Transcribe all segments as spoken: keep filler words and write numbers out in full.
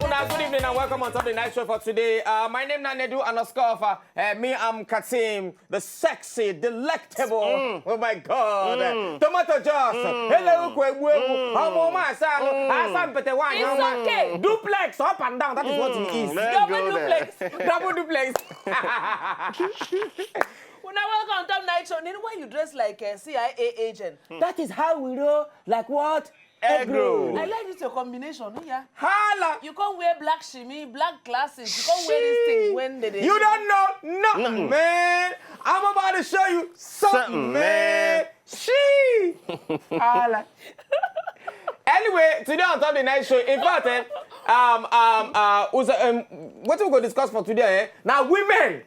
Una, good evening and welcome on top the night show for today. Uh, my name na Nedu underscore Offa. Uh, me, I'm Katim, the sexy, delectable. Oh my God. Uh, tomato juice. Hello, kwe, kwe, kwe. Ọmọ ọmọ asa no. Asa mpete wa. It's okay. Duplex up and down. That is what it is. Let's Double go there. Duplex. Double duplex. Una, welcome on top night show. Nini, why you dress like a C I A agent? That is how we roll. Like what? Egg roll. I like this your combination. Yeah. Hala. You can't wear black shimi, black glasses. You can't wear this thing when they, they You don't know nothing, man. I'm about to show you something, Something, man. man. She. Hala. Anyway, today on top the night show, in fact, eh, um, um, uh, was, um, what we go discuss for today? Eh? Now, women.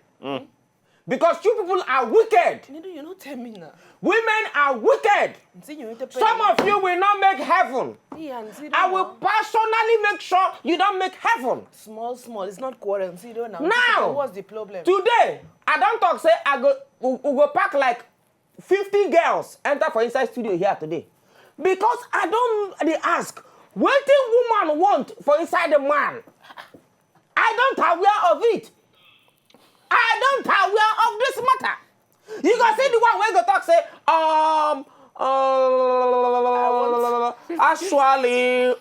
Because you people are wicked. Nidu, you no tell me now. Women are wicked. Nti you no tell Some me. Of you will not make heaven. Yeah, nti I will now. Personally make sure you don't make heaven. Small, small. It's not quarrel. See, you don't now. Now, What's the problem? Today, I don't talk say I go, we, we go pack like fifty girls enter for inside studio here today. Because I don't dey ask, wetin woman want for inside the man? I don't aware of it. I don't aware of this matter. You go see the one wey go talk say, um, uh, actually,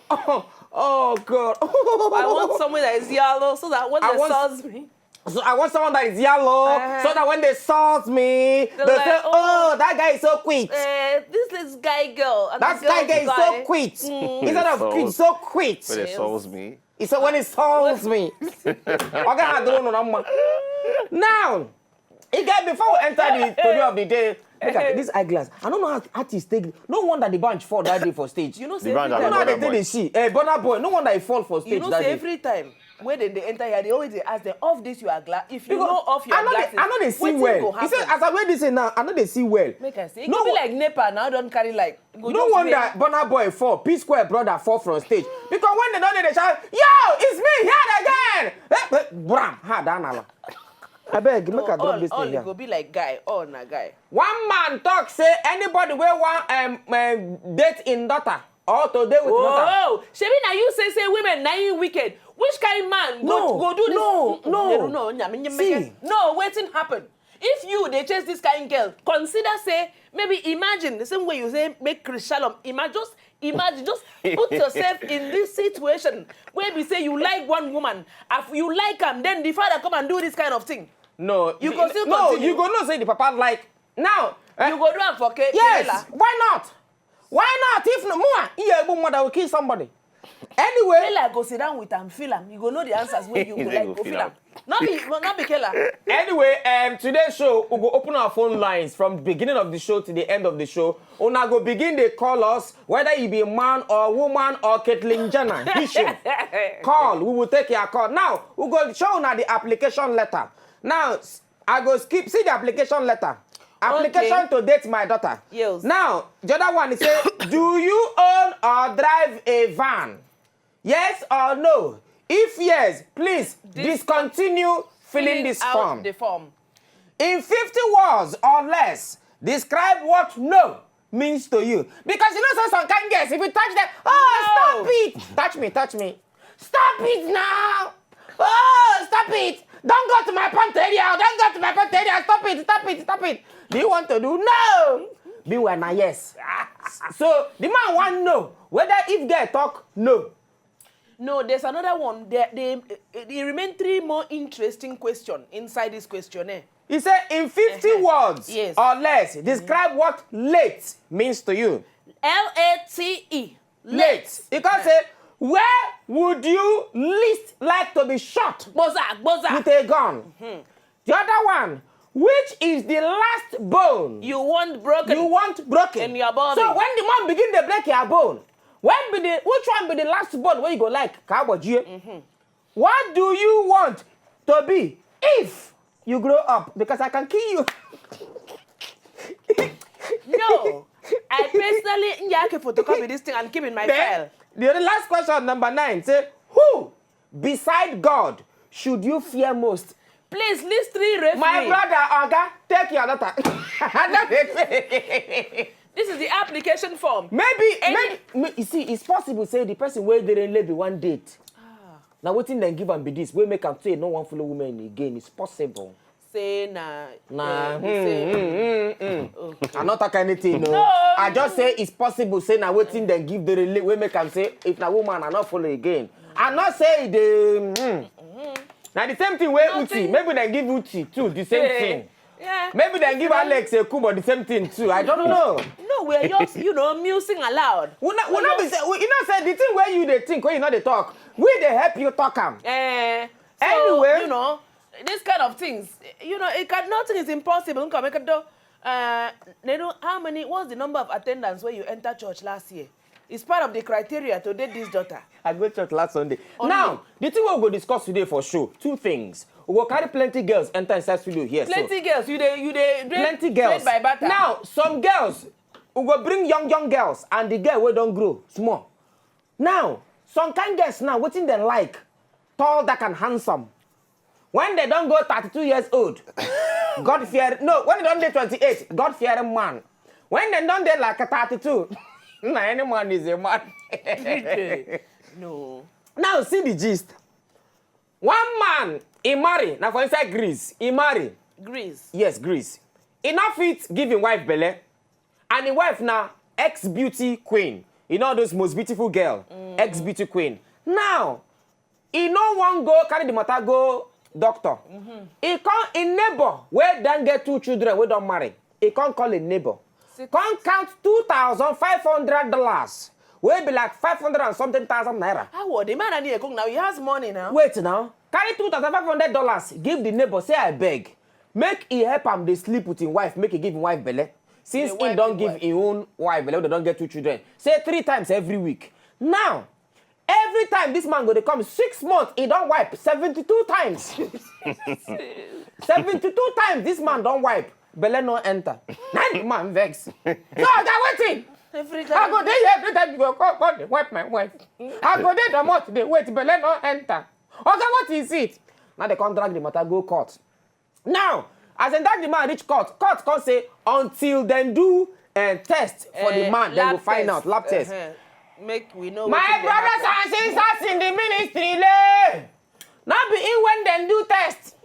oh God. I want someone that is yellow so that when I they want- sells me. So I want someone that is yellow, Uh-huh. so that when they salt me, They're they like, say, "Oh, "Oh, that guy is so quick." Uh, this is guy girl. And That the guy girl guy is guy. so quick. Mm. Instead of When they quick, salt- so quick. When they Yes. salt me. It's so when it salts me. Okay, I don't know. Now, again, before we enter the story of the day, look at this eyeglass. I don't know how artists take. No wonder the bunch fall that day for stage. You know, The say band every are time, not Burna the thing Boy. They see. Hey, Burna Boy. No wonder he fall for stage You know, that say day. Every time when they, they enter here, they always dey ask them, "Off this your glass." If you Because know off your I know glasses, they, I know they see wetin well. Go He said, happen? "As I wear this thing now, I know they see well." Make I say, it No go be one- like NEPA now. Don't carry like. Go No just wonder wear- Burna Boy fall, P Square brother fall from stage. Because when they don't, they shout, "Yo, it's me here again!" Eh, eh, Bram, ha, down ala. I beg, make No, I drop all, this all thing it here. Go be like guy, all na guy. One man talk say anybody wey wan, um, um, date in daughter or to date with daughter. Oh, shebi na you say say women na you wicked. Which kind man go, No, go do this? no, Mm-mm, no. No, no, nyame, nyame, See. No, wetin happen? If you dey chase this kind girl, consider say maybe imagine the same way you say make Chris Shalom. Imagine just imagine just put yourself in this situation where we say you like one woman, if you like am, then the father come and do this kind of thing. No, You the- go still no, continue. You go know say the papa like now. Eh? You go do am for Ke- Yes, Kela. Why not? Why not? If no more, yeah, mother will kill somebody. Anyway, Kela go sit down with am, feel am. You go know the answers where you go They like go go feel feel am. am. Not be, not be Kela. Anyway, um, today's show we go open our phone lines from the beginning of the show to the end of the show. Una go begin dey call us whether you be man or woman or Caitlyn Jenner. Hishim. Call, we will take your call. Now we go show una the application letter. Now s- I go skip. See the application letter. Application Okay. to date my daughter. Yes. Now, the other one is say, do you own or drive a van? Yes or no? If yes, please Dis- discontinue filling Filling this out form. The form. In fifty words or less, describe what no means to you. Because you know, so some kind girls, if you touch them, "Oh, No. stop it! Touch me, touch me. Stop it now! Oh, stop it! Don't go to my pant area! Don't go to my pant area! Stop it! Stop it! Stop it!" Do you want to do? No! Meanwhile, na yes. So, the man want know whether if girl talk no. No, there's another one. There, they, they remain three more interesting questions inside this questionnaire. He said, in fifty Uh-huh. words Yes. or less, describe what late means to you. L A T E. Late. He can say, where would you least like to be shot Gboza, gboza. with a gun? The other one, which is the last bone You want broken. you want broken? In your body. So when the man begin to break your bone, when be the which one be the last bone where you go like Kaboji? What do you want to be if you grow up? Because I can kill you. No, I personally nyake photocopy this thing and keep in my Then, file. The last question, number nine, say, who beside God should you fear most? Please list three referee. My brother, Oga, take your daughter. This is the application form. Maybe, Any- maybe, may- you see, it's possible say the person wey dey relate be one date. Na wetin dem give am be this, wey make am say no wan follow women again. It's possible. Say na. Nah, eh, hmm, say- hmm, hmm, hmm. I not talk anything, no. No. I just say it's possible say na wetin dem give the relate wey make am say if na woman I not follow again. I not say the. Hmm. Na the same thing wey Nothing. Uti, maybe dem give Uti too the same Eh, thing. Yeah. Maybe dem give Alex a coup, but the same thing too. I don't know. No, we're just, you know, musing aloud. We not, we not be say, we, you know say the thing where you dey think, where you know they talk, we dey help you talk am. Eh, so, Anyway. You know, this kind of things, you know, it can, nothing is impossible. Nka make do. Uh, Nedu, how many? What's the number of attendance where you enter church last year? It's part of the criteria to date this daughter. I go church last Sunday. Only. Now, the thing we go discuss today for sure, two things. We go carry plenty girls enter inside studio here. Plenty So. Girls, you dey, you dey, dey Plenty girls. Trade by barter. Now, some girls, we go bring young, young girls, and the girl wey don grow small. Now, some kind girls now, wetin dem like, tall, dark, and handsome. When they don go thirty-two years old, God fear. No, when they don dey twenty-eight, God fearing man. When they don dey like thirty-two, na any man is a man. No. Now see the gist. One man, he marry, na for inside Greece, he marry. Greece. Yes, Greece. He not fit give him wife belle, and him wife na ex beauty queen. You know those most beautiful girl, ex beauty queen. Now, he no wan go carry the matter go doctor. He come in neighbor wey don get two children wey don marry. He come call him neighbor. Come count two thousand five hundred dollars. Wey be like five hundred and something thousand naira. How would the man and he cook now? He has money now. Wait now. Carry two thousand five hundred dollars, give the neighbor, say I beg. Make he help am dey sleep with him wife, make he give him wife belle. Since The he wife don dey give wife. Him own wife belle, they don get two children. Say three times every week. Now, every time this man go dey come, six months, he don wipe seventy-two times. Seventy-two times this man don wipe, belle no enter. Na the man vex. So, oga, wetin? Every I time. Go dey here every time you go come, come dey wipe my wife. I go dey domot dey wait, belle no enter. Oga, what is it? Now they come drag the matter go court. Now, as dem drag the man reach court, court come say until dem do uh, test for the Eh, man, dem go lab find test. out, lab test. Uh-huh. Make we know. My Wetin dey brothers happen. And sisters in the ministry, lay. Not be in when dem do test.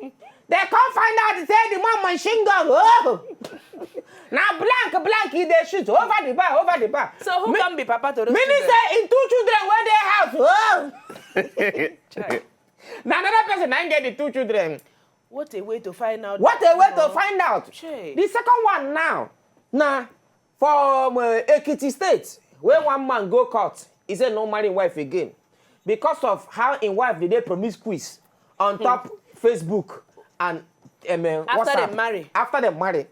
They come find out say the man machine gun. Oh. Now blank, blank, he dey shoot over the bar, over the bar. So who Me- can be papa to those Meaning children? Say in two children where they house. Oh. Child, Now another person now get the two children. what a way to find out. What a way you to know. Find out. Chey. The second one now, now for um, uh, Ekiti State, where one man go court, he said no marry wife again because of how his wife did they promiscuous on top Facebook and um, uh, After WhatsApp. Dem marry. After dem marry.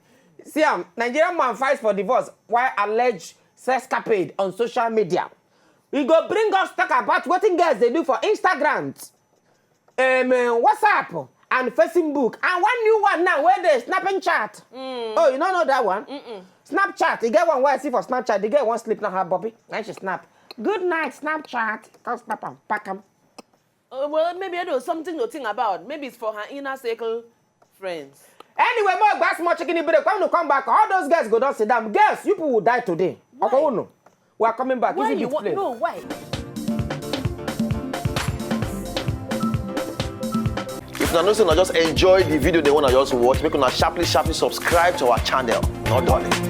See, um, Nigerian man fights for divorce while alleged sexcapade on social media. We go bring us talk about wetin girls dey do for Instagram, um, uh, WhatsApp, and Facebook, and one new one now where they snapping chat. Oh, you don't know that one? Snapchat. You get one where I see for Snapchat. The girl won't sleep now her Bobby. Then she snap. Good night, Snapchat. Come snap am, pack am. Uh, well, maybe I know something to think about. Maybe it's for her inner circle friends. Anyway, more gbas more chicken break. When we come back, all those girls go down sit down. Girls, you people will die today. Okay, no. We are coming back. Why Easy you beat want? Play. No, why? If una know say una just enjoy the video, they wanna just watch, make una sharply sharply subscribe to our channel. Not done.